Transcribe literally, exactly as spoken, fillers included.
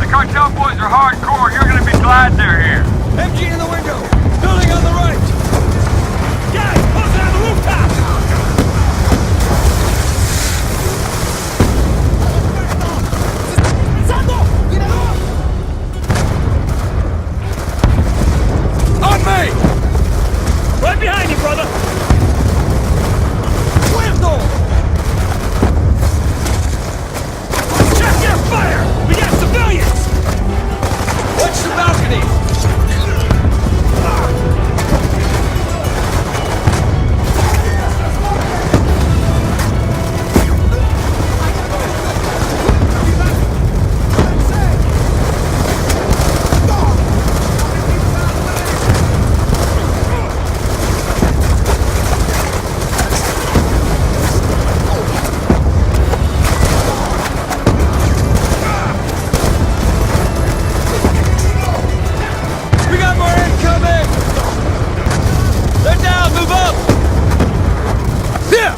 Cartel boys are hardcore. You're gonna be glad they're here. M G in the window. Building on the right. Guys, posted on the rooftop. On me! Right behind you, brother. Muerto! Check your fire! We got civilians! Watch the balcony! We got more incoming! They're down! Move up! Yeah!